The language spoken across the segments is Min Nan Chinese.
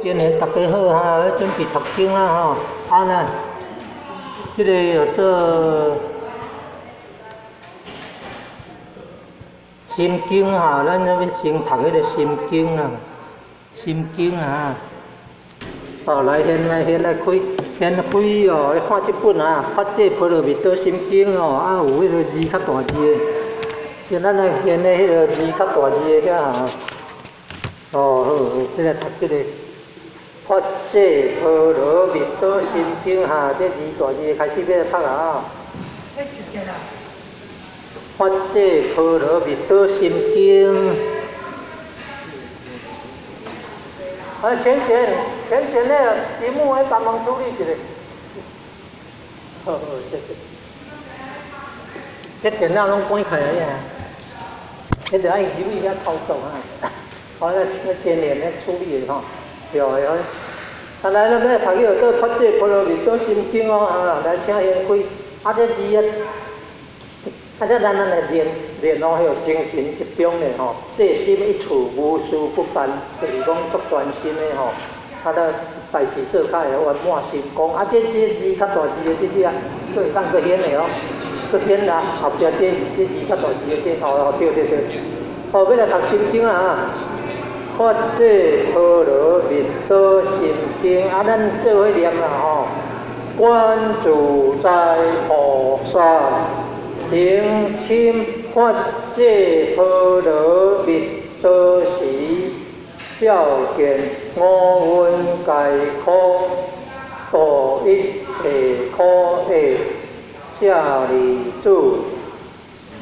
今年大家好哈，準備讀經啦吼。啊呢，這個叫做心經哈，咱欲先讀彼个心經啦，心經啊。哦，來現來現來開，先開哦，看這本啊，《法界波羅蜜多心經》哦，啊有彼个字較大字的，先咱來現咧彼个字較大字的遐哈。哦，好，這個讀這個。法界波羅蜜多心經哈，這字大字開始欲讀啊！法界波羅蜜多心經。啊，淺顯，淺顯的題目愛幫忙處理一下。好好，謝謝。這電腦攏關開啊！這得愛入去遐操作啊！好，那那漸連咧處理的吼。對對，啊來，咱欲讀叫做《法界波羅蜜多心經》哦，啊，來請先開，啊這字啊，啊這咱咱來練練哦，彼個精神集中的吼，這心一處無事不辦，就是講足專心的吼，啊，咱代誌做較會圓滿成功。啊，這這字較大字的這字啊，閣會當閣顯的哦，閣顯啦，後壁這這字較大字的這，哦，對對對，哦，欲來讀心經啊。法界波羅蜜多心經，啊，咱做伙念啦吼。觀自在菩薩行深法界波羅蜜多時，照見五蘊皆空，度一切苦厄。舍利子，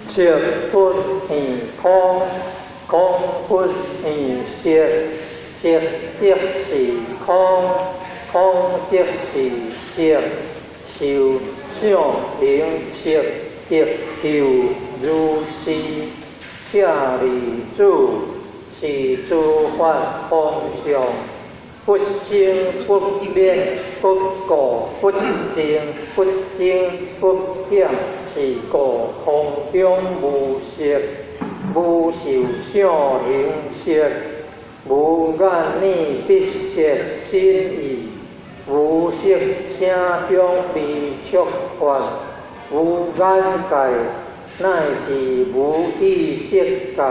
色不異空。空不異色，色即是空，空即是色，受想行識亦復如是。舍利子，是諸法空相，不生不滅，不垢不淨，不增不減，是故空中無色。無受想行識，無眼耳鼻舌身意，無色聲香味觸法，無眼界，乃至無意識界，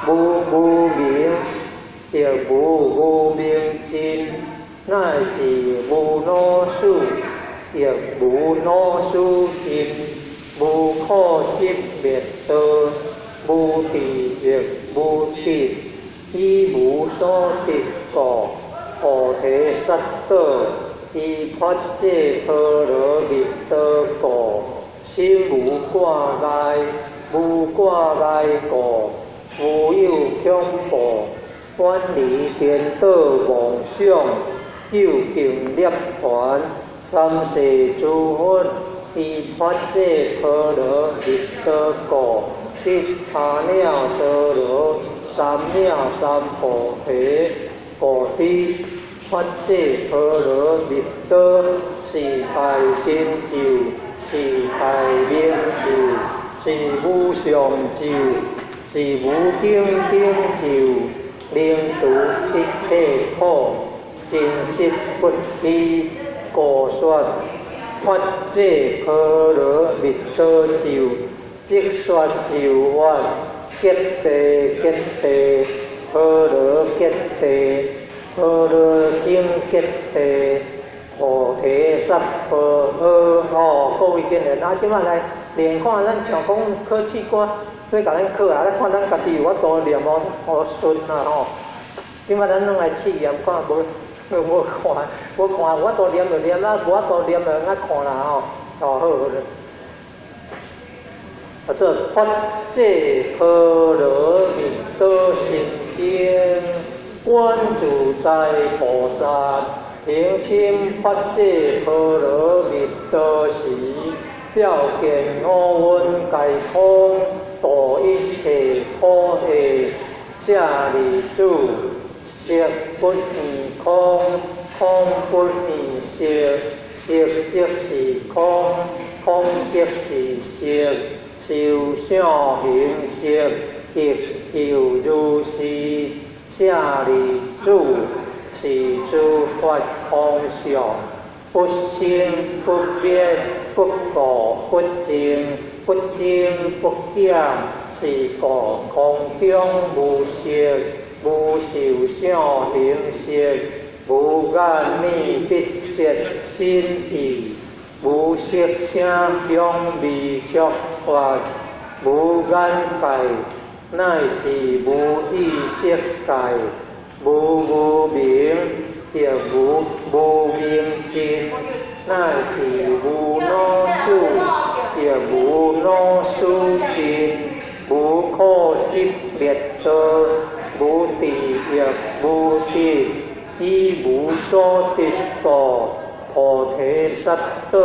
無無明，亦無無明盡，乃至無老死，亦無老死盡，無苦集滅道。無智亦無得，以無所得故，菩提薩埵依法界波羅蜜多故，心無掛礙，無掛礙故，無有恐怖，遠離顛倒妄想，究竟涅槃，三世諸佛依法界波羅蜜多故。得阿耨多羅三藐三菩提，故知法界波羅蜜多是大神咒，是大明咒，是無上咒，是無頂頂咒，能除一切苦，真實不虛。故說法界波羅蜜多咒。即說咒曰：結地結地，波羅結地，波羅僧結地，菩提薩婆訶。哦，各位見人啊，這擺來練看咱像講考試歌，欲共咱考啊，咱看咱家己有法度念無無順啊吼。這擺咱攏來試驗看，無無看，無看有法度念就念啊，無法度念就按看啦吼。哦，好好。啊，做法界波羅蜜多心經，觀自在菩薩行深法界波羅蜜多時，照見五蘊皆空，度一切苦厄。舍利子，色不異空，空不異色，色即是空，空即是色。受想行識，亦復如是。舍利子，色是諸法空相，不生不滅，不垢不淨，不增不減，是故空中無色，無受想行識，無眼耳鼻舌身意，無色聲香味觸法，無眼界，乃至無意識界，無無明，亦無無明盡，乃至無老死，亦無老死盡，無苦集滅道，無智亦無得，以無所得故，菩提薩埵，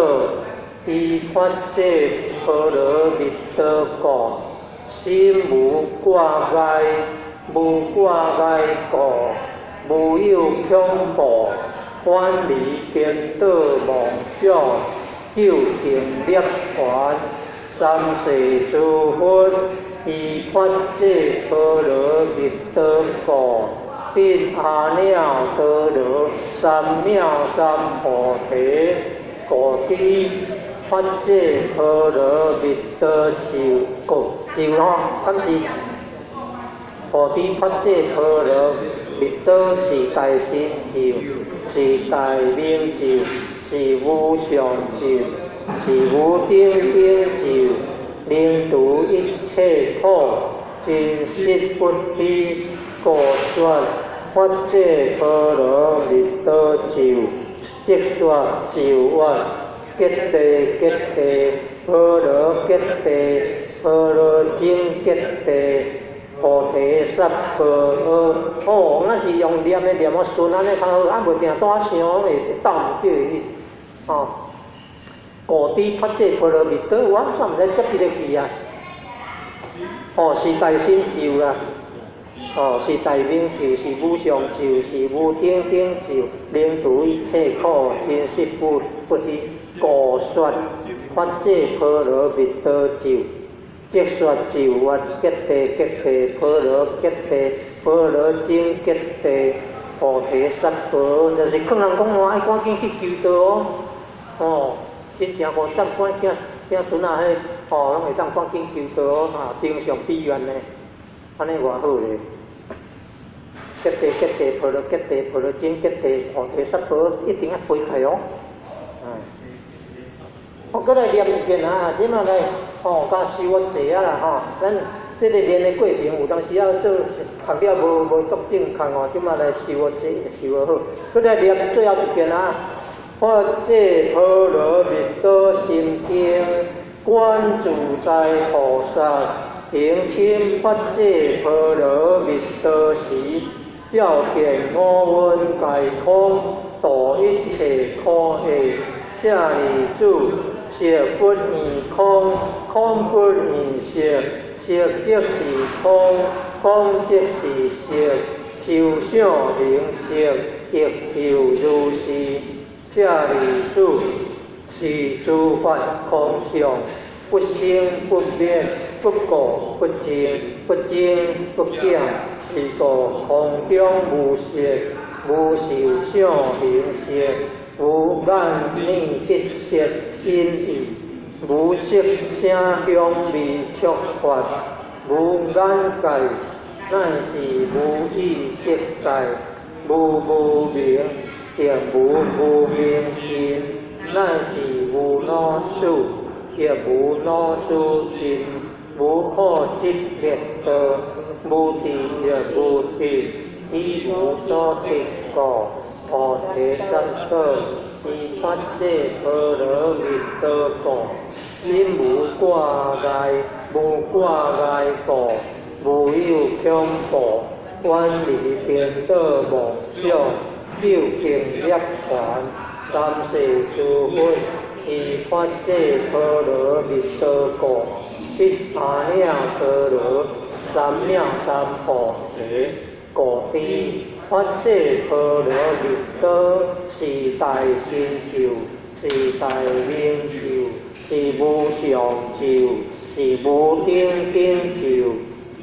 依法界波羅蜜多故，心無掛礙，無掛礙故，無有恐怖，遠離顛倒妄想，究竟涅槃。三世諸佛依法界波羅蜜多故，得阿耨多羅三藐三菩提。故知法界波羅蜜多咒，故咒吼，敢是？故知法界波羅蜜多是大神咒，是大明咒，是無上咒，是無頂頂咒，能除一切苦，真實不虛。故說法界波羅蜜多咒，即說咒曰：結地結地，波羅結地，波羅僧結地，菩提薩婆訶。哦，我是用念的念，我順按呢較好，啊無定倒想會鬥毋對去。哦，故知法界波羅蜜多，我煞毋知接佇咧去啊。哦，是大神咒啦。哦，是大明咒，是無上咒，是無頂頂咒，能除一切苦，真實不虛。故說法界波羅蜜多咒，即說咒曰：結地結地，波羅結地，波羅僧結地，菩提薩婆訶。就是勸人講話，愛趕緊去求道哦。哦，真正五十趕囝囝孫仔彼，哦，攏會當趕緊求道哦，哈，頂上彼願呢，按呢偌好咧。結地結地，波羅結地，波羅僧結地，菩提薩婆訶，一定愛背開哦。嗯。我閣來念一遍啊！這馬來吼，加修偌濟啊啦吼。咱這个練的過程有當時仔做學了無足正確哦，這馬來修偌濟，修偌好。閣來念最後一遍啊！法界波羅蜜多心經，觀自在菩薩行深法界波羅蜜多時，照見五蘊皆空，度一切苦厄。舍利子，色不異空，空不異色，色即是空，空即是色，受想行識，亦猶如是。舍利子，是諸法空相，不生不滅，不垢不淨，不增不減，是故空中無色，無受想行識，無眼耳鼻舌身意，無色聲香味觸法，無眼界，乃至無意識界，無無明，亦無無明盡，乃至無老死，亦無老死盡，無苦集滅道，無智亦無得，以無所得故，菩提薩埵，依法界波羅蜜多故，心無掛礙，無掛礙故，無有恐怖，遠離顛倒妄想，究竟涅槃。三世諸佛依法界波羅蜜多故，得阿耨多羅三藐三菩提。故知法界波羅蜜多是大神咒，是大明咒，是無上咒，是無頂頂咒，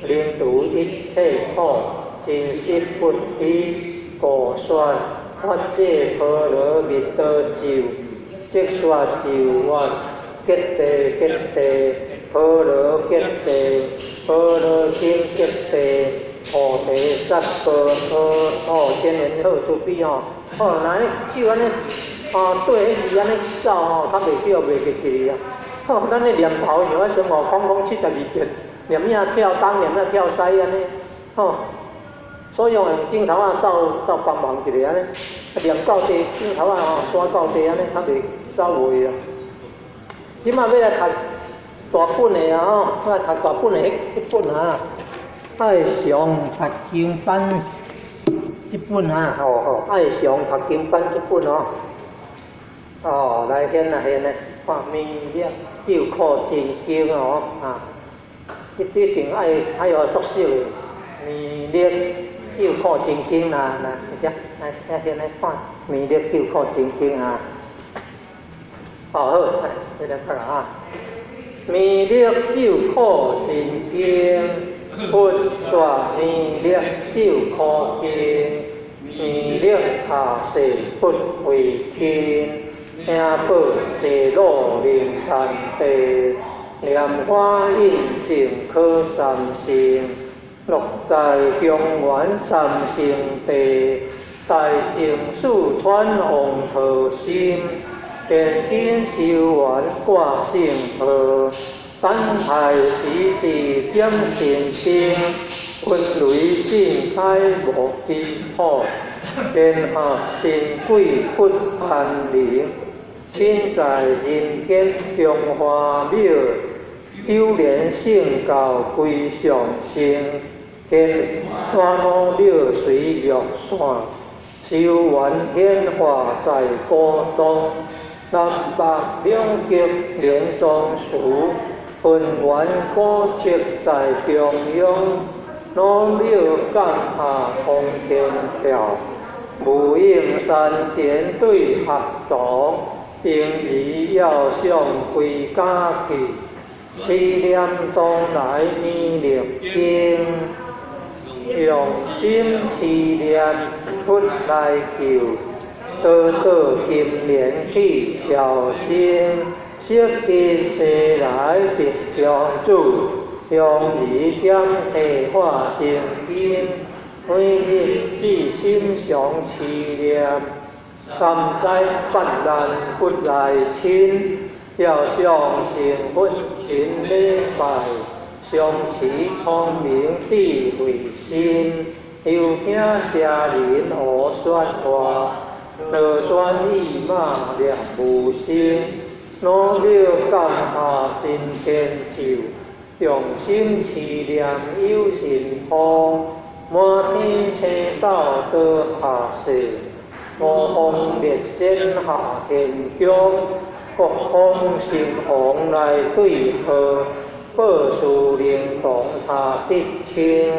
能除一切苦，真實不虛。故故說法界波羅蜜多咒，即說咒曰：結地結地，波羅結地，波羅經結地，菩提薩婆訶。哦，真緣好，慈悲吼。哦，若呢手按呢，哦，對彼字按呢走吼，較袂叫袂記一字啊。吼，咱咧念頭像啊孫悟空講72變，念影跳東，念影跳西按呢，吼。所以用鏡頭仔鬥鬥幫忙一下按呢，念到地鏡頭仔吼，刷到地按呢，較袂走袂啊。這馬欲來讀大本的啊吼，來讀大本的彼彼本啊，愛上讀經班這本啊，吼吼，愛上讀經班這本哦。哦，來現啊現咧，看彌勒救苦真經哦啊，一定愛愛予作熟的彌勒救苦真經啦，來，遮來來現咧看彌勒救苦真經啊。哦好，來，這來看啊。彌勒救苦真經，佛說彌勒救苦經，彌勒下誓不為親，聽報坐魯靈山地，蓮華印證可三乘，六在中原三聖地，大淨四川王陀心。天津修緣掛聖號，等待時節點神燈，雲雷震開無基礎，天下神鬼不安寧。親在人間中華廟，九蓮聖教歸上升，天花廟隨玉線，修緣顯化在古東。南北兩極連莊寺，分源古蹟在中央，老廟降下通天橋，無影山前對合堂，嬰兒要上歸家去，思念當來彌勒經，用心持念佛來救。得道金蓮去超生，色地世來別中主，香兒點地化成金，每日至心常持念，三災八難不來侵，要想成佛勤禮拜，常持聰明智慧心，休驚邪人胡說話。樂宣意馬念無聲，老廟降下真天咒，用心持念有神通，滿天星斗倒下世，五方列仙下天宫，各方神王來對號，報事靈童查得清，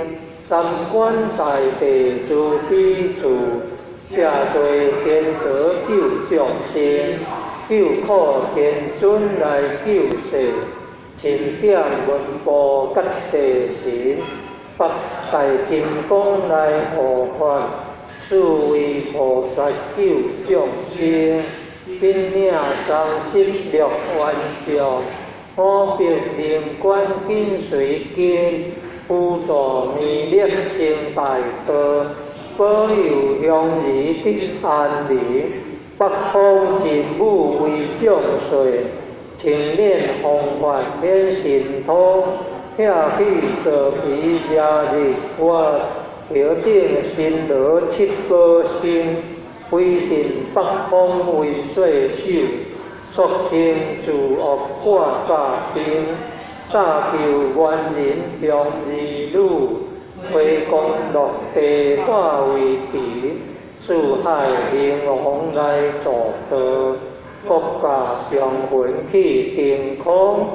三官大帝慈悲住。遮濟天泽救眾生，救苦天尊來救世，欽點文部甲地神，八大金剛來護法，四位菩薩救眾生，品領三十六願眾，五百靈官緊隨跟，輔助彌勒成大道。保佑鄉兒得安寧，北方真武為眾帥，青蓮弘法顯神通，拆去造皮遮日月，頭頂神羅七寶星，威震北方為世首，肅清諸惡掛甲兵，搭救冤人鄉兒女。回光落地化為池，四海靈王來助道，國家上雲去晴空，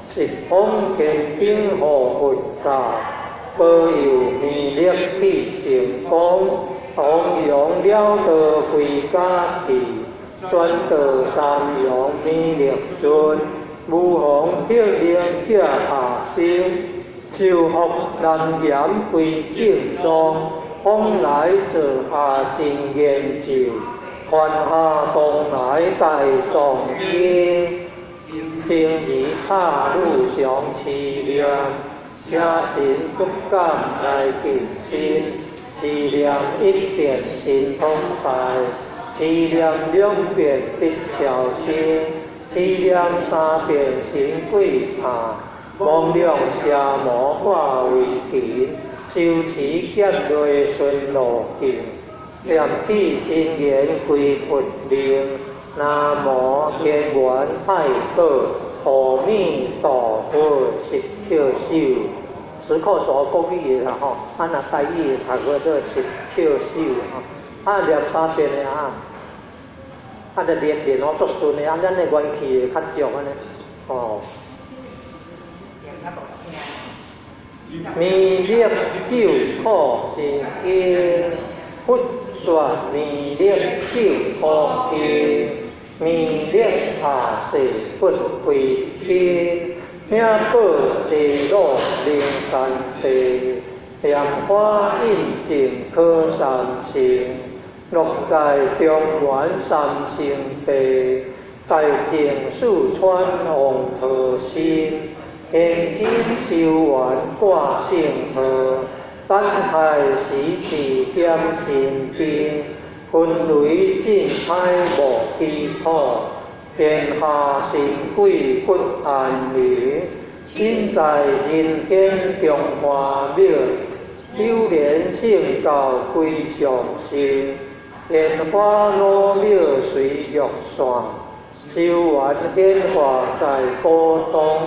十方天兵護佛教，保佑彌勒去成功，弘揚了道歸家去，轉導三陽彌勒尊，無妨克靈駕下生。修福南岩歸正莊，往來座下真言咒，梵下東來大藏經，平時插女常持念，邪神不敢來近身。持念一遍神通大，持念兩遍得超生，持念三遍神鬼怕，魍魎邪魔化為塵，修持劫內順路徑，念起真言歸佛名，南無天元太保阿彌陀佛十叩首。十叩首國語的啦吼，啊若台語的讀做十叩首吼，啊念三遍的啊，啊就練練吼足順的，啊咱的元氣會較足按呢，哦。彌勒救苦真經，佛說彌勒救苦經，彌勒下誓不歸親，聽報濟路靈山地，蓮花印證可三乘，六界中原三聖地，大淨四川王陀心，天津修緣掛聖號，等海時智點神兵，雲雷震海無基礎，天下神鬼不安寧，身在人間中華廟，有蓮聖教歸上身，蓮花老廟隨玉線，修緣顯化在古東，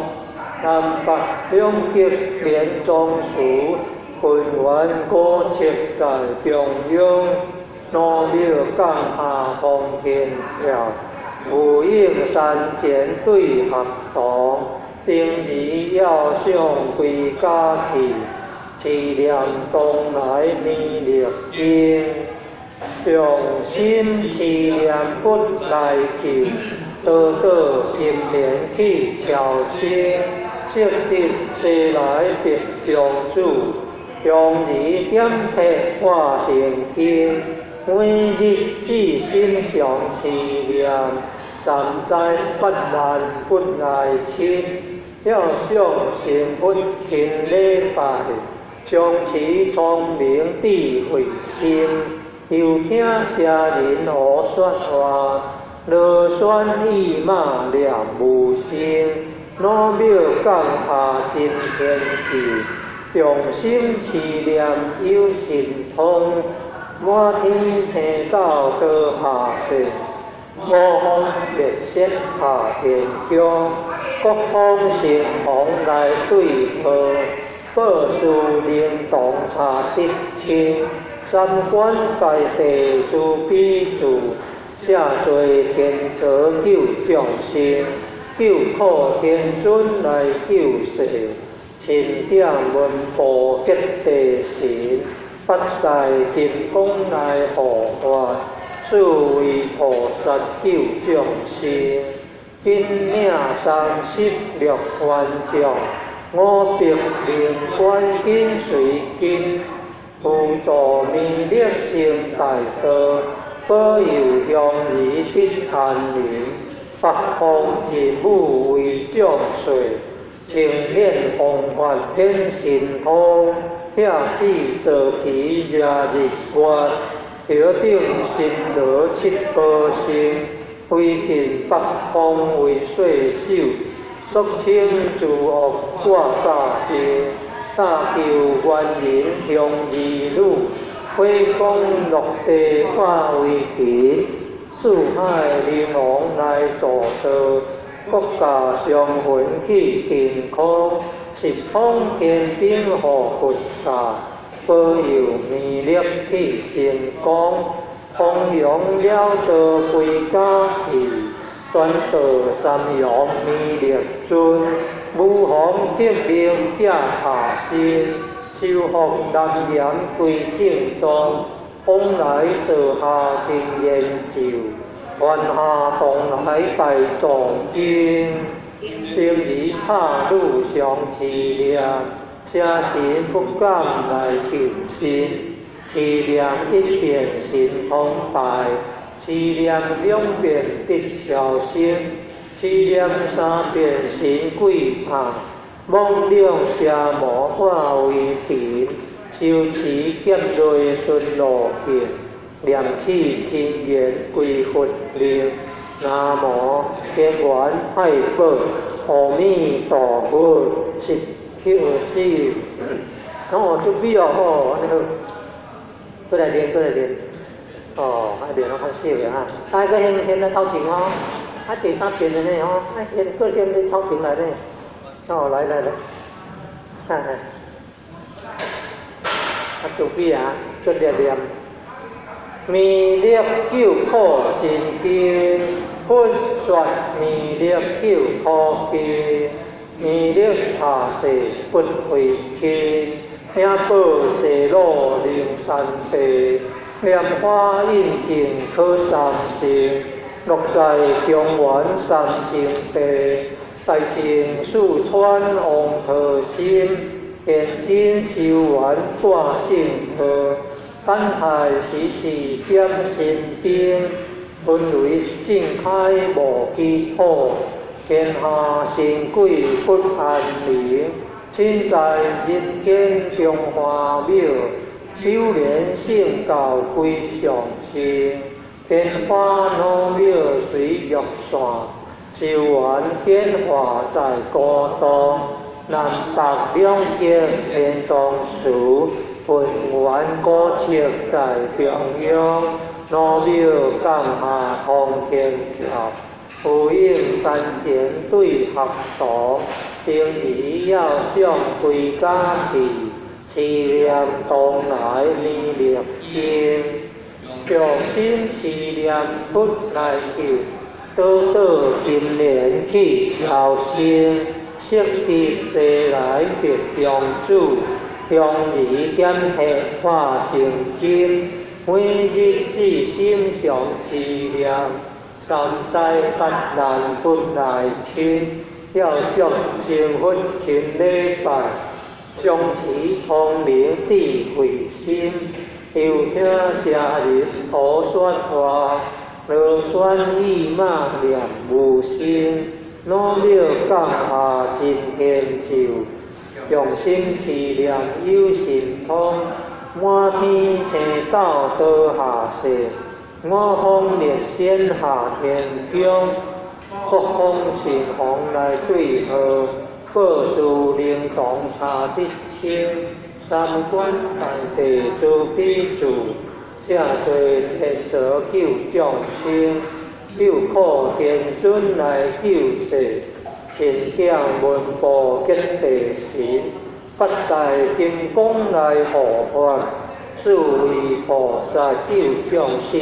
南北兩極連宗祠，根源古蹟在中央，老廟降下通天橋，無影山前對合堂，頂兒要上歸家去，持念東來彌勒經，用心持念佛來救，得到金蓮去超生，色得西來得中主，香兒點鐵化成經，每日至心常持念，善哉不難不愛親，要想成佛勤禮拜，常持聰明智慧心，又聽邪人胡說話，螺旋意馬念無聲，老廟降下真天咒，用心持念有神通，滿天星斗多下世，五方列刹下天宫，各方神王來對報，報事靈童查得清，三官大帝諸比住，赦罪天泽救眾生，救苦天尊來救世，欽點文部結地神，八大金剛來護法，四位菩薩救眾生，金領36萬將，500名官緊隨跟，輔助彌勒成大道，保佑鄉里得安寧，八方真武為眾說，青年弘法顯神通，遐起坐騎遮日月，頭頂神羅七寶星，飛盡八方為世首，俗稱諸惡掛大兵，大救元人鄉兒女，火光落地化為塵，四海靈王來助道，國家雙魂去淨空，十方天兵護佛教，保佑彌勒去成功，弘揚了道歸家去，轉道三陽彌勒尊，武皇革命寄下身，修復南岩歸正宗，往來座下真言咒，梵下東來大藏經，平時插女常持念，邪神不敢來近身，持念一遍神通大，持念兩遍得超生，持念三遍神鬼怕，妄量奢摩化為塵，修持劫類順路徑，念起真言歸佛力。南無天元太保阿彌陀佛，實求是。哦，準備哦，吼，按呢好，過來練，過來練。哦，啊練攏較少的哈，啊，閣現現咧頭前吼，啊，第三遍的呢吼，啊，現閣現咧頭前來呢。哦，來來來，哈哈，啊，準備啊，閣念念。彌勒救苦真經，佛說彌勒救苦經，彌勒下誓不悔輕，聽報濟路靈山地，蓮華印證可三乘，樂在中原三聖地，大淨四川王陀心，現真修緣大聖號。等待時至點神兵，分為正開無基土，天下神鬼不安寧。身在人間中華廟，九蓮聖教歸上升。天花老廟隨玉線，修緣變化在高東。南北兩極天宗祠。渾圓古蹟在中央，老廟降下通天橋，呼應山前對合堂，丁兒要上歸家去，持念東來彌勒經，用心持念佛來救，倒倒金蓮去超生，釋地西來得中主。香兒點火化成金，每日至心常持念，三災八難不來侵。要想成佛勤禮拜，常持通明智慧心。又聽聲人多說話，螺旋意馬念無聲，老廟降下真天咒。用心持念有神通，滿天星斗倒下世，五方列仙下天宮，各方神王來對號，報事靈童查得清，三官大帝做比主，下濟天蛇救眾生，救苦天尊來救世。勤講文部結地神，八大金剛來護法，四位菩薩救眾生。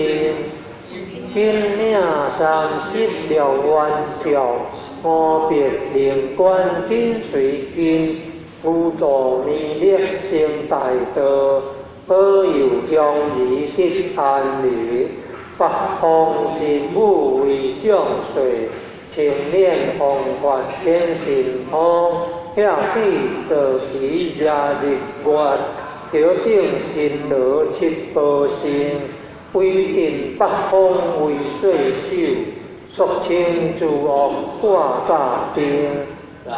金領三十六萬丈，五別靈官緊隨跟，無助彌勒成大道，保佑鄉里得安寧，八方真武為眾世。青蓮弘法顯神通，遐起道時遮日月，頭頂神羅七寶星，威震八方為歲首，肅清諸惡掛甲兵，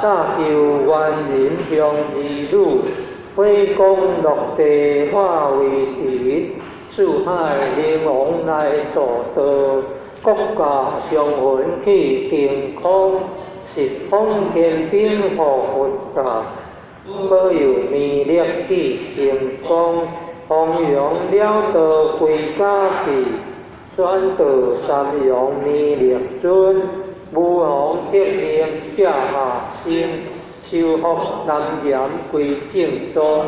搭救萬人鄉兒女，火光落地化為塵，四海靈王來助道。國家上雲去晴空，十方天兵護佛教，保佑彌勒去成功，弘揚了道歸家去，轉導三陽彌勒尊，無妨革命下下生，修復南岩歸正宗，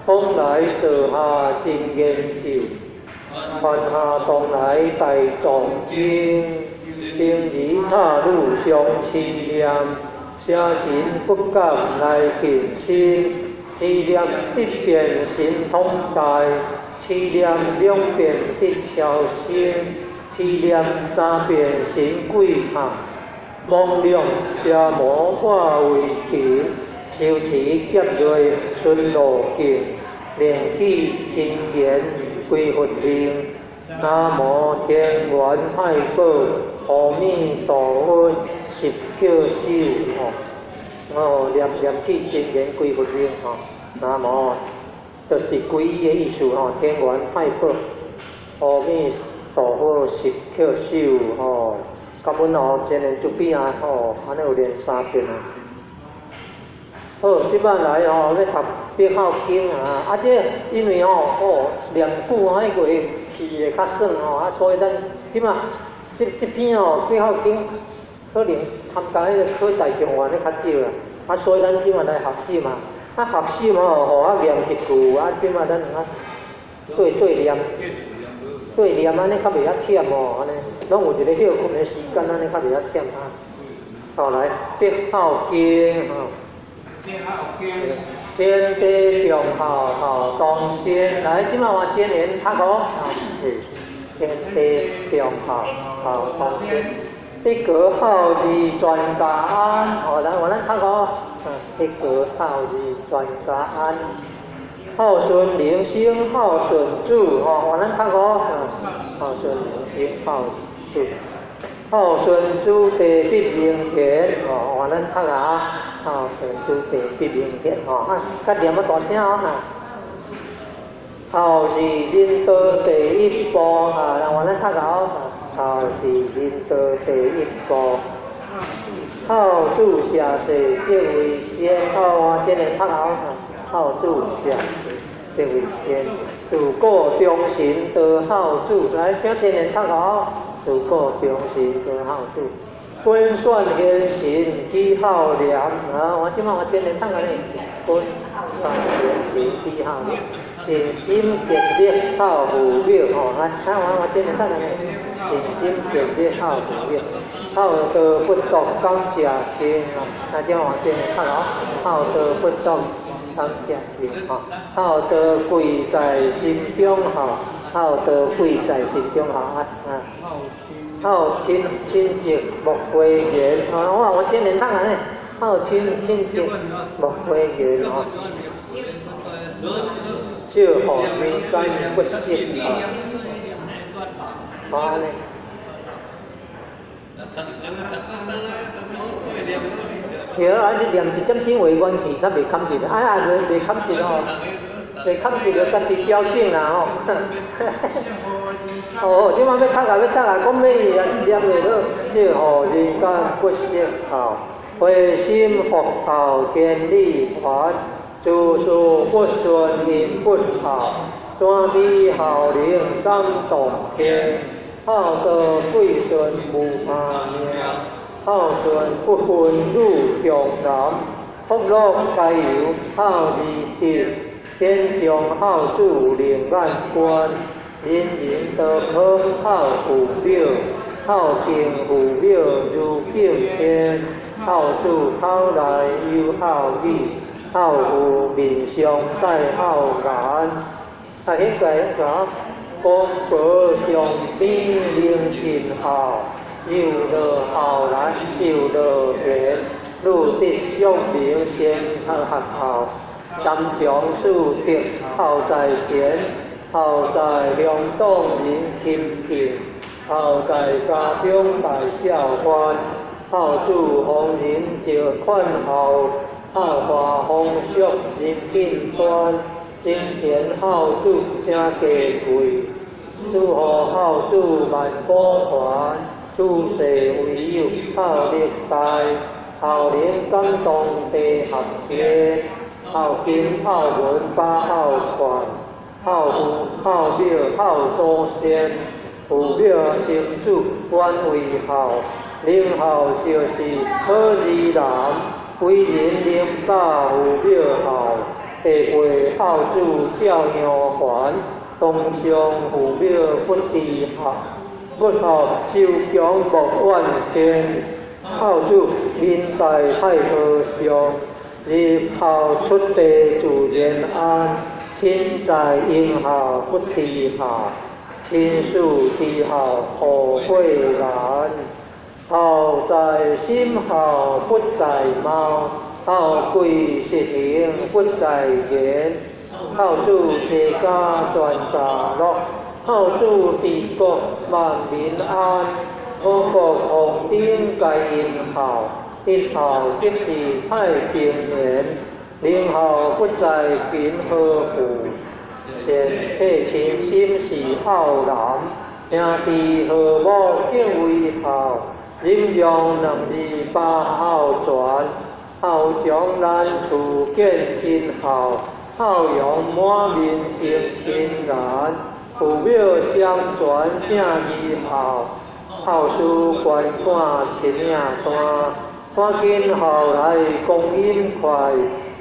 往來座下真言咒。梵下東來大藏經，丁兒塔女常持念，邪神不敢來近身。持念一遍神通大，持念兩遍得超生，持念三遍神鬼怕，妄量奢摩化為塵，修持劫類順路徑，練起真言歸佛名。南無天元太保阿彌陀佛十抾首吼，哦，念念起真言歸佛名吼，南無就是皈依的意思吼，天元太保阿彌陀佛十抾首吼，感恩哦，真言慈悲啊吼，按呢有念三遍啊。好，這擺來吼，欲讀別孝經啊！啊，這因為吼，哦，念久吼，彼個會記會較爽吼，啊，所以咱這擺這這篇吼別孝經，可能參加彼個考大狀元的較少啦。啊，所以咱這擺來學習嘛，啊，學習吼，予我念一句，啊，這擺咱啊對對念，對念按呢較袂遐忝吼，按呢，攏有一個歇睏的時間，按呢較袂遐忝啊。好，來別孝經吼。天地眾孝孝當先，來，這擺換真言讀好。天地眾孝孝當先，一個孝字全家安。哦，來，換咱讀好。一個孝字全家安，孝順人生孝順子。哦，換咱讀好。孝順人生孝順子，孝順子弟必明田。哦，換咱讀啊。孝順子弟必明田。吼，啊，較念較大聲哦。孝是仁德第一步，啊，來換咱讀哦。孝是仁德第一步，孝子下世則為先。哦，真會讀哦。孝子下世則為先，自古忠臣多孝子。來，請真言讀哦。自古忠臣多孝子。君選賢臣舉孝廉，啊！我這擺我真言讀啊呢，君選賢臣舉孝廉，盡心竭力孝父母，吼！來，啊我我真言讀啊呢，盡心竭力孝父母，孝道不獨感謝親，啊！這我真言讀哦，孝道不獨感謝親，吼！孝道貴在心中孝，孝道貴在心中孝啊啊！孝親親戚莫諱言，哦，我我真言讀啊呢，孝親親戚莫諱言哦，少予人間不惜啊，好按呢。對啊，你念一點鐘話元氣，較袂坎一啊啊，袂袂坎一吼，袂坎一就家己調整啦吼。哦，這擺欲讀啊，欲讀啊，講欲念會好，少予人間不惜孝，回心復孝天理還，諸事不順因不孝，怎知孝能感動天？孝道貴順無怕命，孝順不分女中男，福祿皆由孝字得，天將孝子靈眼觀。人人都可孝父母，孝敬父母如敬天。孝子口內有孝語，孝父面上帶孝顏。啊，彼個彼個，公婆上邊能盡孝，又樂孝來又樂賢，女得淑名先學孝，三從四德孝在前。孝在鄉黨人親近，孝在家中大孝歡，孝子逢人就勸孝，孝化風俗人品端，真賢孝子誠價貴，師父孝子萬古傳，處世唯有孝力大，孝能感動地合天，孝金孝文八孝傳。孝父孝母孝祖先，父母生子原為孝，能孝就是好兒男，為人能把父母孝，地八孝子照樣還，當上父母不知孝，不孝修強莫怨天，孝子面在太和尚，日孝出地自然安。親在應孝不知孝，親師知孝何悔難？孝在心，孝不在貌，孝貴實行不在言。孝子齊家全家樂，孝子治國萬民安。五穀豐登皆因孝，因孝則是太平年。寧孝不在貧和富，善體親心是孝男。兄弟和睦正為孝，忍讓兩字把孝傳。孝長難處見真孝，孝養滿面生親顏。父母相傳正義孝，孝事關趕親影單。趕緊孝來光陰快，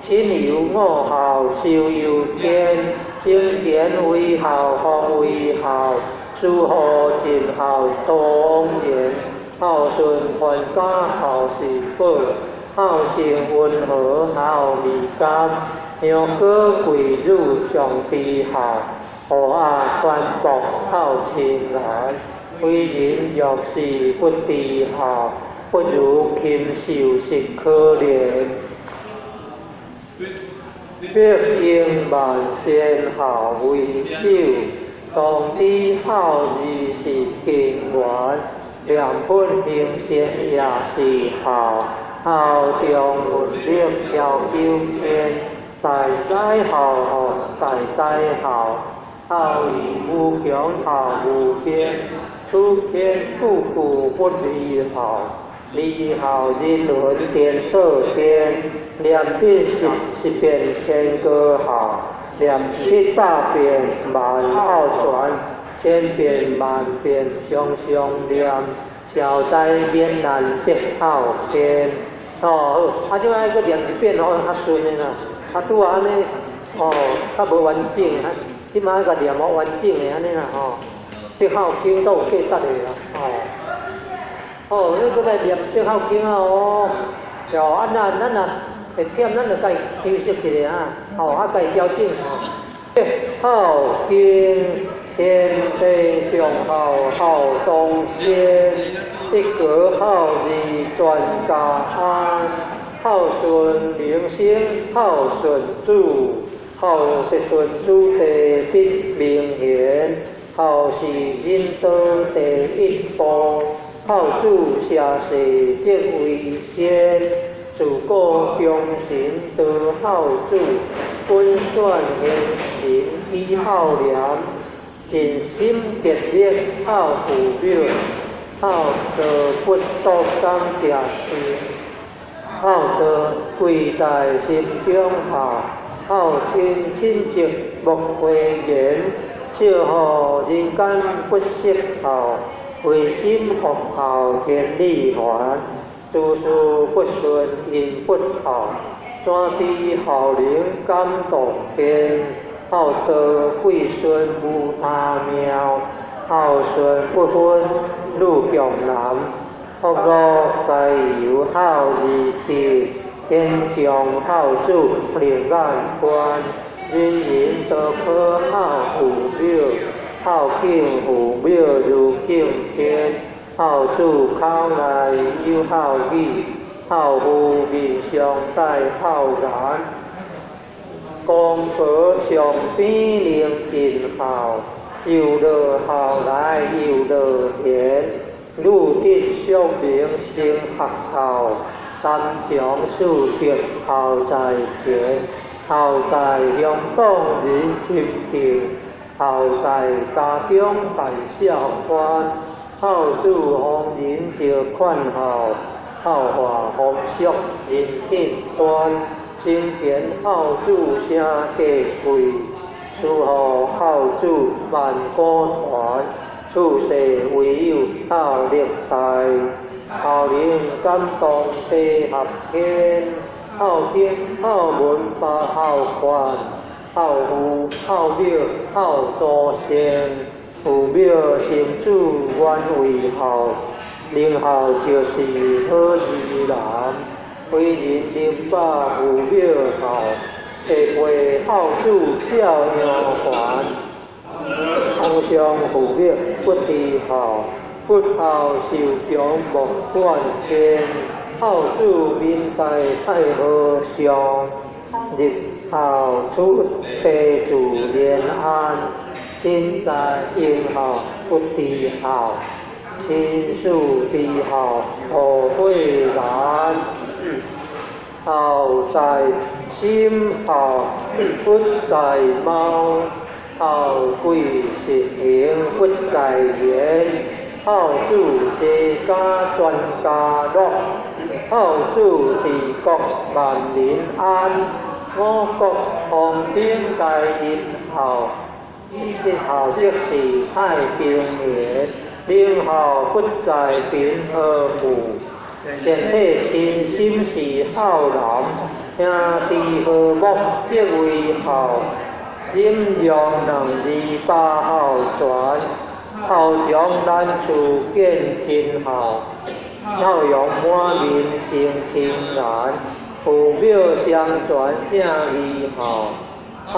親猶五孝壽猶天。生前為孝，方為孝，死後盡孝多枉然。孝順傳家孝是寶，孝性溫和孝味甘。香果貴女上知孝，和鴨傳博孝親顏。為人若是不知孝，不如禽獸實可憐。百應萬善孝為首，當知孝字是根源。念佛行善也是孝，孝中文力超九天。代代孝吼，代代孝，孝義無窮孝無邊。此天句句不離孝，離孝人倫顛倒天。念遍十十遍千個孝，念700遍萬孝全，千遍萬遍常常念，消災免難得孝天。哦，好，啊，這擺閣念一遍吼，較順的啦。啊，拄仔按呢，哦，較無完整，這擺共念好完整的按呢啦吼。得孝經都有價值的啦，哦。哦，你閣來念得孝經啊哦。哦，啊，咱咱若會忝，咱就家休息一下啊，吼，啊，家調整吼。得孝經，天地上孝孝當先，一個孝字全家安。孝順明生孝順子，孝順子弟必明賢。孝是仁道第一步，孝子社世則為先。自古忠臣多孝子，本選賢臣以孝廉。盡心竭力孝父母，孝道不獨感謝神。孝道貴在心中孝，孝親親情莫諱言。少予人間不識孝，違心復孝天理還。諸事不順因不孝，怎知孝能感動天？孝道貴孫無他妙，孝順不分女強男。福祿皆由孝而得，天將孝子另眼觀。人人都可孝父母，孝敬父母如敬天。孝子口內有孝語，孝父面上帶孝顏。公婆上邊能盡孝，又樂孝來又樂賢。女得淑名先學孝，三長四德孝在前。孝在鄉黨人親近，孝在家中大小歡。孝子逢人就勸孝，孝化風俗人見端。生前孝子聲價貴，死後孝子萬古傳。處世唯有孝力大，孝能感動地合天。孝經孝文八孝款，孝父孝母孝祖先，父母生子原為孝，能孝就是好兒男。為人明白父母孝，下輩孝子照樣還。皇上父母不知孝，不孝受強莫怨天。孝子面帶太和尚，入孝出地自然安，身在應孝不知孝，親事知孝何悔難？孝在心，孝不在貌，孝貴實行不在言，孝子齊家全家樂，孝子治國萬民安。五穀豐登皆因孝，孝則是太平年。明孝不在貧和富，善體親心是孝男。兄弟和睦則為孝，忍讓兩字百孝全。孝長難處見真孝，孝容滿面生親顏。父母相傳正義孝，孝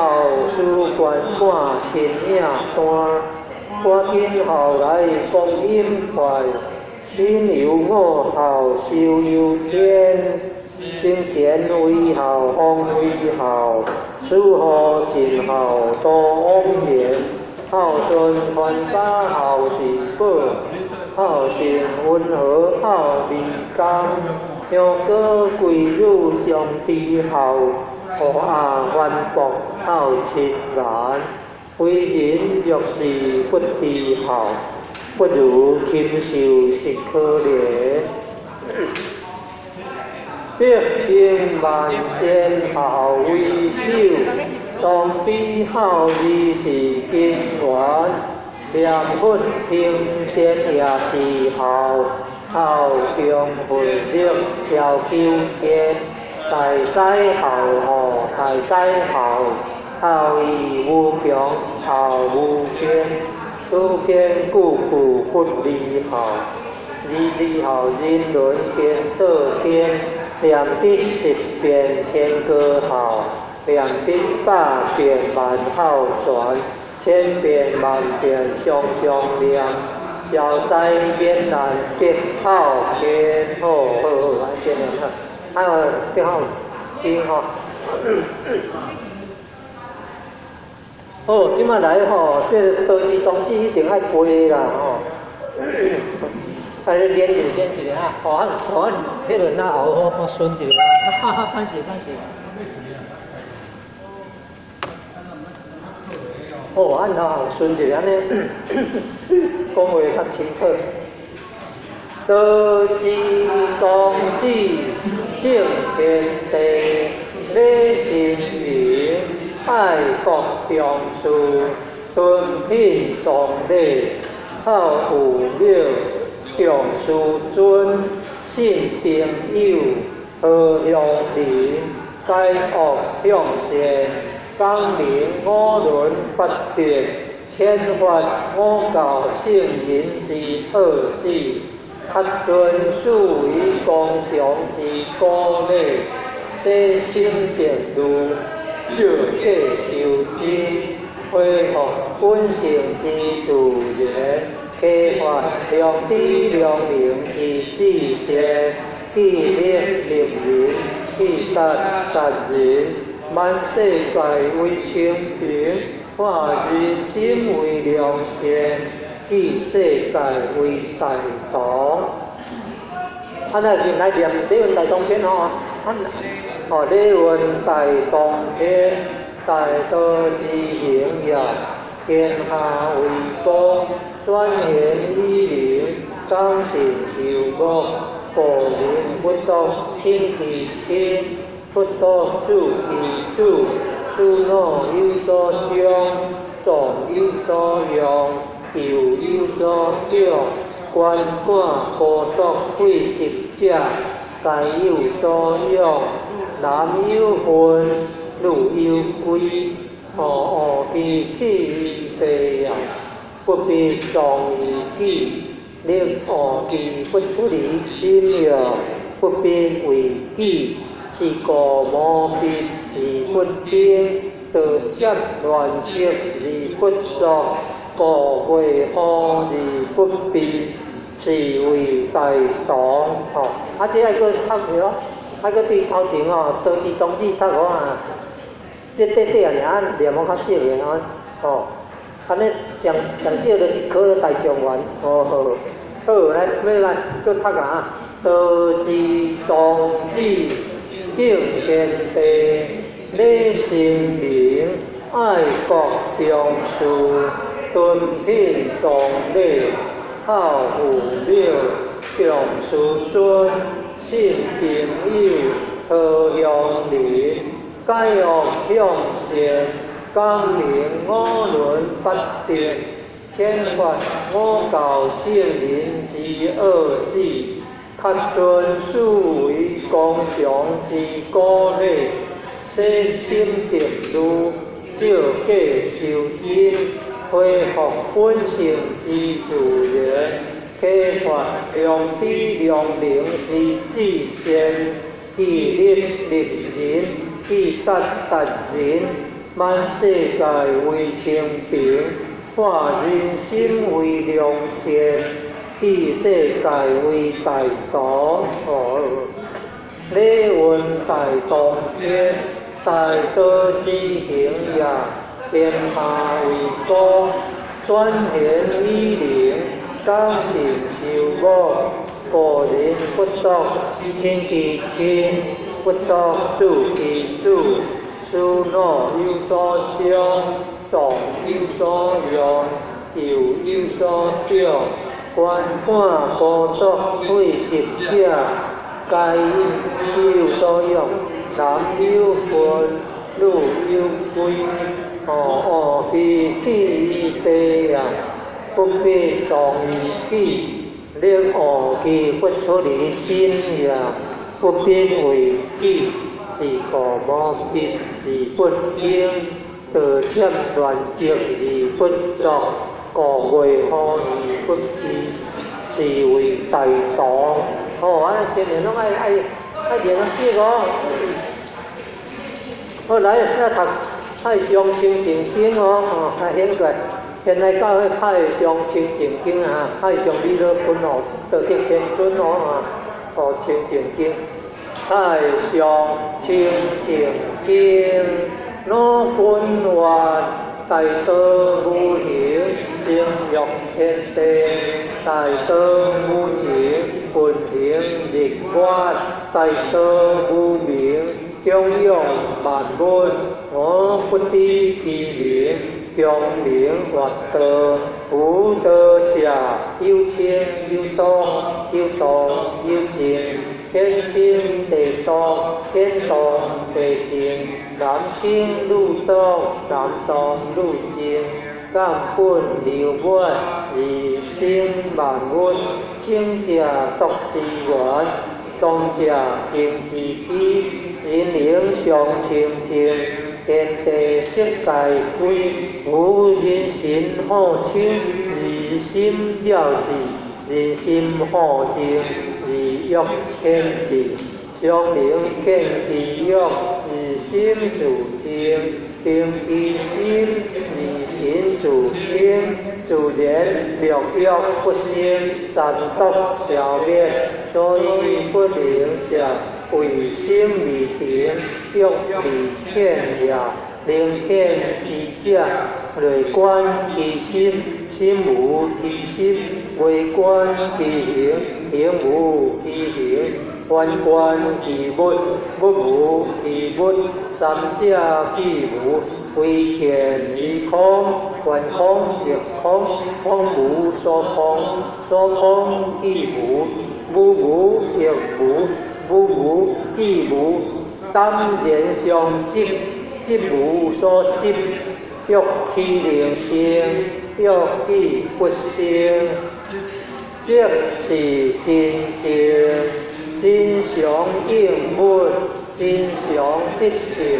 師貫滿親影單。趕緊孝來光陰快，身有五孝壽憂天。生前為孝，方為孝，死後盡孝多枉然。孝順傳家孝是寶，孝性溫和孝義工。香哥歸女相知孝，烏鴉反駁孝親顏。為人若是不知孝，不如禽獸實可憐。百行萬善孝為首，當知孝義是根源。念佛行善也是孝，孝中慧力超九天。大哉孝吼，大哉孝，孝義無窮，孝無邊。祖先句句不離孝，離離孝人倫顛倒天。念得十遍千個孝，念得百遍萬孝全，千遍萬遍常常念，消災免難得孝天。好好好，按這樣好，啊，得孝經吼。好，這擺來吼，這個道智宗旨一定愛背啦吼。啊，你練一下，練一下啊！好啊，好啊，彼個那後我我順一下啊！哈哈，歹勢歹勢。好，按頭順一下按呢，講話較清楚。道智宗旨正天地，禮神明，愛國重視，敦品崇禮，孝父母。重師尊，信朋友，和鄉鄰，改惡向善，講明五倫八德，遣發五教聖人之奧旨，恪遵四維公常之古禮，洗心淨慮，照假修真，恢復本性之自然。啟發良知良能之至善，去力立人，去達達人，萬世界為清平，化人心為良善，去世界為大同。啊，那來念禮運大通篇吼，啊，哦，禮運大通篇，大道之行也，天下為公。轉現以靈，講信修惡，故人不獨親其親，不獨子其子，師老有所長，壯有所用，幼有所長，鰥寡孤獨廢疾者，皆有所養。男有分，女有歸，何其去非也！不必藏於己，力惡其不出離心也；不必為己，是故無必而不兵，道接亂積而不作，故為何而不避，是為大同。吼，啊，這愛閣讀著。啊，閣佇頭前吼，道智宗旨讀好啊，這短短爾，念予較細個吼，哦，按呢上上少就一科大狀元，哦好，好來，欲來，閣讀啊，道智宗旨敬天地，禮神明，愛國重視，敦品重禮，孝父母，重師尊，信朋友，和鄉鄰，改惡向善，光明五倫八德，遣發五教聖人之奧旨，恪遵四維公常之古禮，洗心滌慮，照假修真，恢復本性之自然，啟發良知良能之至善，自律立人，自達達人，滿世界為清平，化人心為良善，以世界為大同。哦，禮運大同天，大道之行也，天下為公，轉玄以靈，講信修武，個人不獨親其親，不獨子其子，思惱有所終，動有所用，有有所長，觀看孤獨廢疾者，皆有所養。男有分，女有貴，哦哦，非棄於地啊，不必藏於己，力悟其佛出離心也，不必為己，是故無必而不興，道讖亂積而不作，故月好而不棄，是為大同。哦，啊，今年攏愛愛愛練啊四個。好來，來讀《太上清淨經》哦，哦，來顯過。現在教彼《太上清淨經》啊，太上彌勒尊哦，道德天尊哦啊，哦，清淨經，太上清淨經，汝本願大道無形，生育天地，大道無情，運行日月，大道無明，供養萬物，我不知其名，強名曰道。無道者，有清有動，有動有靜，天清地動，天動地靜，男清女動，男動女靜，根本流滿，而生萬物。清者毒之源，動者靜之基，人靈常清淨，天地色界歸，無人心好清，人心了智，人心好靜，而欲天智，常能見其欲，而心自靜，定其心，而心自清，自然六欲不生，三毒消滅，所以不能者，為心未定，欲未遣也。能遣之者，內觀其心，心無其心；外觀其形，形無其形；反觀其物，物無其物。三者既無，非見於空，觀空亦空，空無所空，所空既無，無無亦無，無無既無，澹然相執，執無所執，欲豈能生？欲既不生，即是真正，真常應物，真常得性，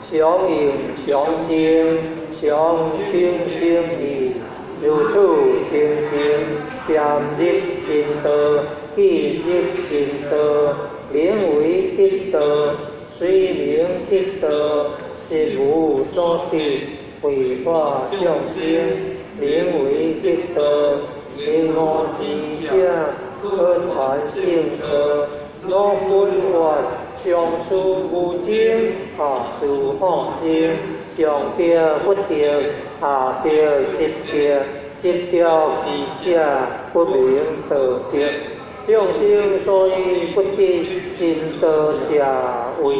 常應常靜，常清淨義，如此清淨，漸入真道，既入真道，名為得道，雖名得道，實無所得，為化眾生，名為得道。明悟之者，可傳聖道。汝本願上師無證，下師好證，上著不著，下著執著，執著智者不明道德。眾生所以不得真道者，唯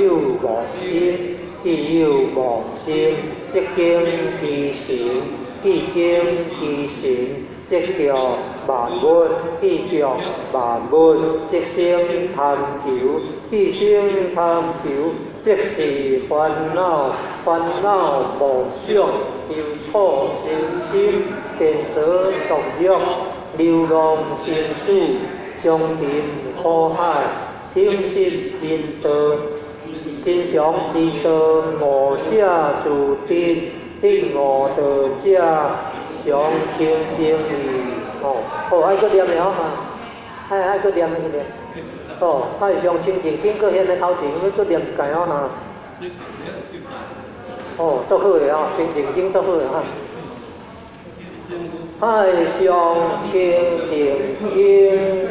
有妄心。既有妄心，則經其神；既經其神，則著萬物；既著萬物，則生貪求；既生貪求，則是煩惱。煩惱妄想，憂苦生心，電濁毒藥，流浪生死，長沉苦海，等失真道。真常之道，悟者自得；得悟道者，常清淨義。哦，好，愛閣念的吼，愛閣念，閣念。哦，愛上清淨經閣現咧頭前，欲閣念一擺哦哈。哦，足好的哦，清淨經足好的哈。愛上清淨經，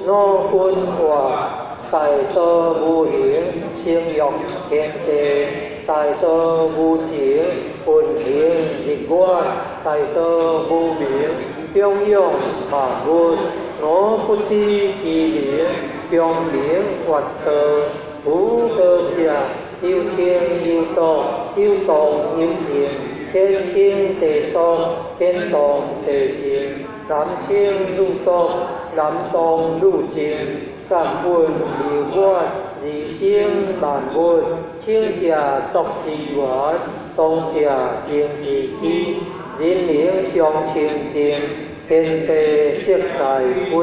我分話。大道無形，生育天地；大道無情，運行日月；大道無明，長養萬物。我不知其名，強名越道。無道者，有清有濁，有動有靜，天清地動，天動地靜，男清女濁，男動女靜。感恩流月，而生萬物。清者濁之源，動者靜之基。人靈相清淨，天地色界歸。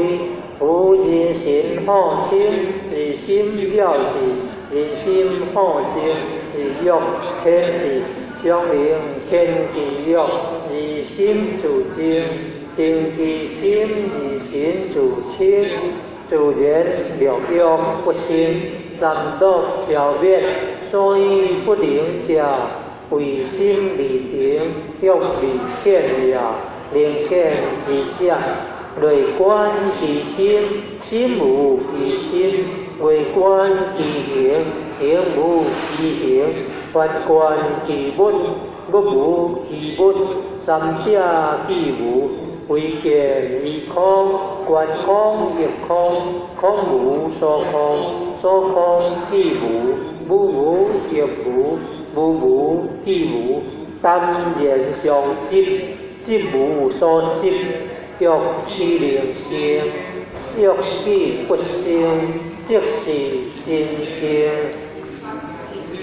夫人心好清，而心了之；人心好靜，而欲遣之。相靈遣其欲，而心自靜。靜其心，而心自清。自然六欲不生，三毒消滅，所以不能者，唯心未停，欲未遣也。能遣之者，內觀其心，心無其心；外觀其形，形無其形；反觀其物，物無其物。三者俱無，唯見為空，觀空亦空，空無所空，所空既無，無無亦無，無無既無，淡然相執，執無所執，欲豈能生？欲既不生，則是真正。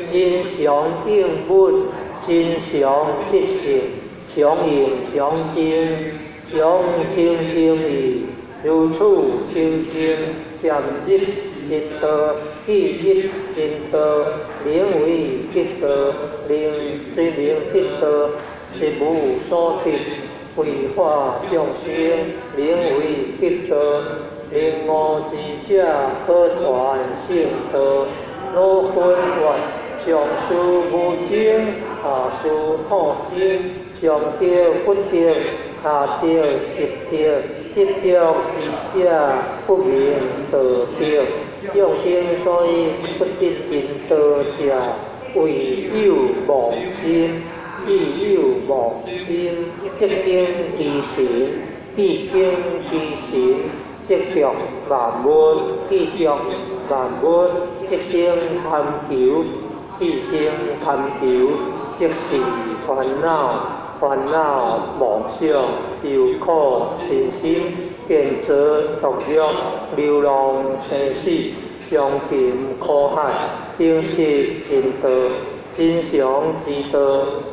真常應物，真常得性，常應常淨，常清淨義，如此清淨，漸入真道，既入真道，名為得道，名雖名得道，實無所得，為化眾生，名為得道。明悟之者，可傳聖道。我分曰：上師無證，下師好證，上著不著，下著執著，執著之者不明道德。眾生所以不得真道者，唯有妄心。既有妄心，則經其神；既經其神，則著萬物；既著萬物，則生貪求；既生貪求，則是煩惱。煩惱妄想，憂苦生心，見濁毒藥，流浪生死，長沉苦海，等失真道。真常之道，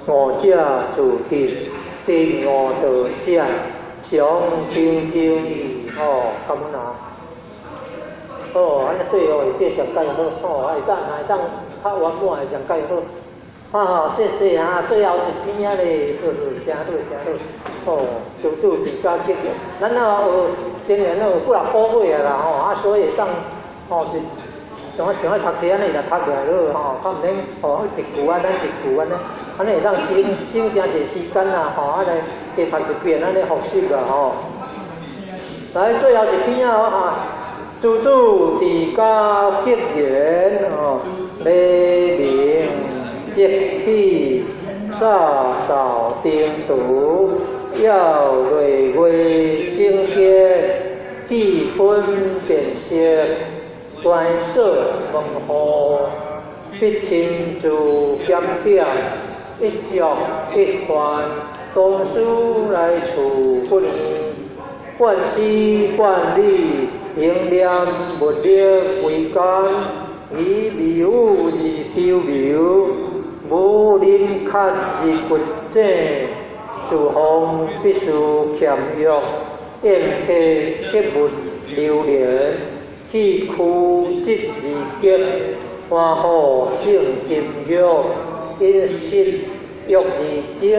悟者自得，得悟道者，常清淨義。哦，感恩啊！哦，按呢對哦，會上蓋好，哦，會當會當較圓滿會上蓋好。啊，謝謝啊，最後一篇啊咧，好好，誠好誠好。哦，拄拄比較激烈。咱啊學，今年學幾若個月啊啦吼，啊所以會當吼一。像我讀冊按呢，就讀落來好吼，較毋免吼一句啊，咱一句按呢，按呢會當省省誠濟時間啦吼，啊來加讀一遍按呢復習啦吼。來，最後一篇啊，哈。諸子治家格言哦，黎明即起，灑掃燈廚，要月月整潔，智分辨識，關鎖門戶，必親自檢點，一粥一飯，當思來處不遠，半絲半縷，應念物力維艱，以微雨而丟流，無林崁而掘井，自方必須儉約，宴客切勿流連，去屈節而吉，歡呼勝金玉，飲食欲而精，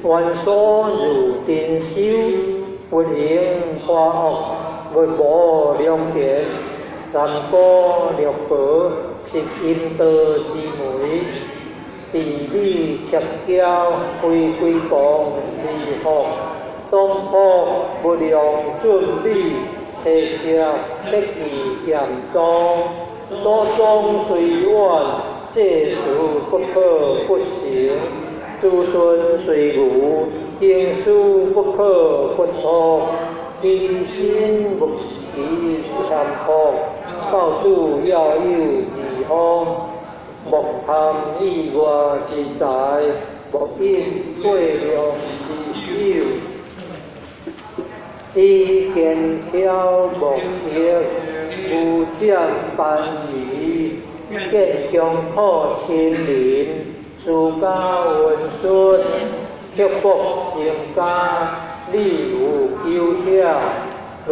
園所如珍修，勿應花惡，勿無良田，三姑六婆是陰道之媒，地理赤嬌，非歸王之福，東坡勿用俊美，妻妾切忌嫌髒，祖宗雖遠，祭祀不可不誠，子孫雖愚，經師不可不託，居身勿忌俭樸，教子要有義方，莫貪意外之財，莫飲過量之酒。以肩挑莫逆，無佔班儀，見強苦親鄰，私家溫順，刻薄成家，禮有糾曉，倫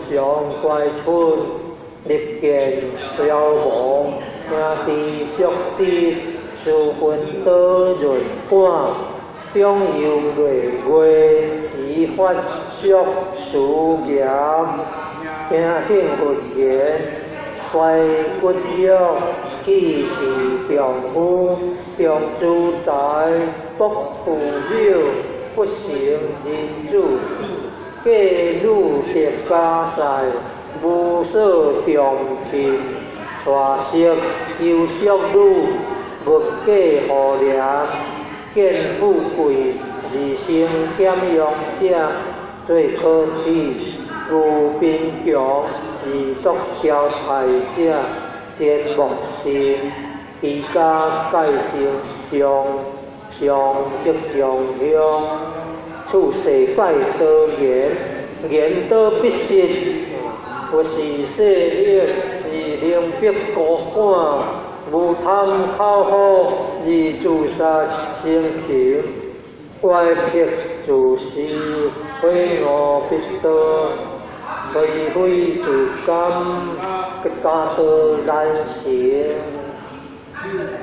常乖出，立見消亡，兄弟相知，私分多潤管，長幼累月，依法俗辭嚴，聽信佛言，懷骨玉，去世丈夫，重資財，卜父母，不成人子，嫁女得家婿，無所重聘，娶媳求淑女，勿嫁婦廉，見富貴而生儉用者，最可喜；遇貧窮而作嬌態者，真莫信。居家蓋正上，上則將鄉。處世蓋多言，言多必失。佛是世力而能逼孤寒，無貪口福而自殺生擒。乖僻自私，悔悟必多，非非自甘，家道難成。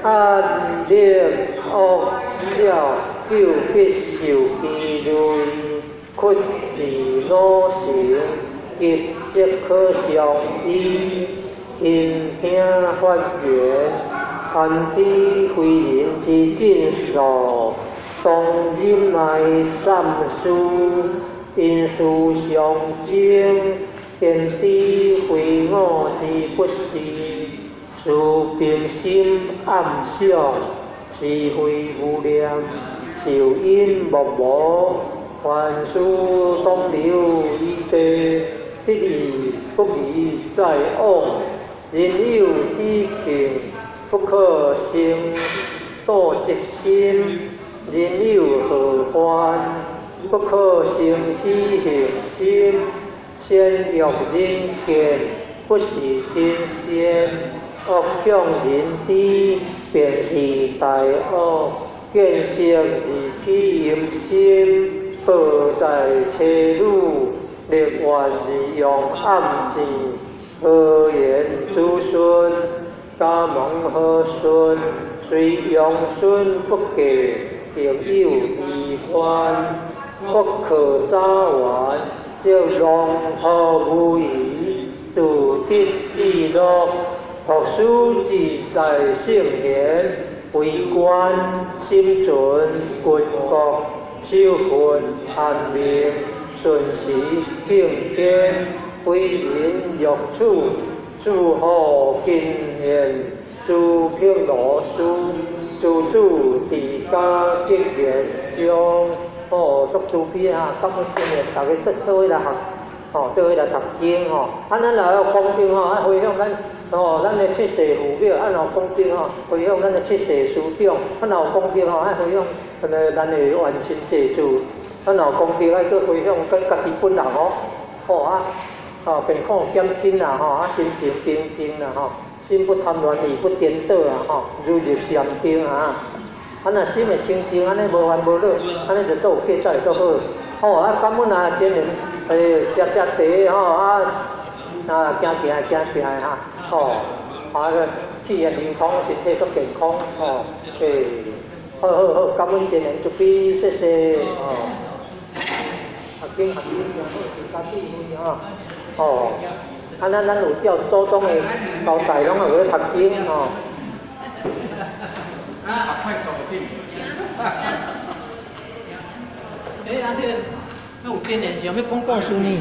按力惡小，久必受其累；屈自惱成，急則可相依。因聽法言，安知非人之進數？當忍耐三思，因事相爭，便知非我之不是。自平心暗想，是非無念，受因莫無，凡事當留餘地，得意不宜再往。人有喜慶，不可生妒嫉心；人有禍患，不可生喜恨心。善欲人見，不是真善；惡向人知，便是大惡。見色而起淫心，報在妻女，立願而用暗箭。何言子孫？家門和順，雖養孫不嫁，亦有遺患。不可早完，則狼虎無疑，自得自樂。讀書志在聖賢，為官心存君國，守分安民，順時敬天。归仁玉处，诸佛金言，诸品罗师，诸主伫家结缘中，哦，足慈悲啊！感恩真言，大家做做伙來學，吼，做伙來讀經吼。啊，咱若有功德吼，啊，回向咱哦，咱的七世父母，啊，若有功德吼，回向咱的七世師長，啊，若有功德吼，啊，回向咱的冤親債主，啊，若有功德愛閣回向咱家己本人哦，好啊，哦，病苦減輕啦，吼，啊，心情平靜啦，吼，心不貪亂，意不顛倒啊，吼，如入禪定啊。啊，若心會清淨，按呢無煩無惱，按呢就做有價值，做好。吼，啊，感恩啊，真言，食食茶吼，啊啊，行行行行哈，吼，啊個氣血流通，身體足健康，吼，好好好，感恩真言慈悲，謝謝，哦。學經學經真好，自家智慧吼，哦，啊，咱有照祖宗的交代，攏有咧讀經吼。啊，快手定。欸，啊，這個，有真言是欲講故事呢？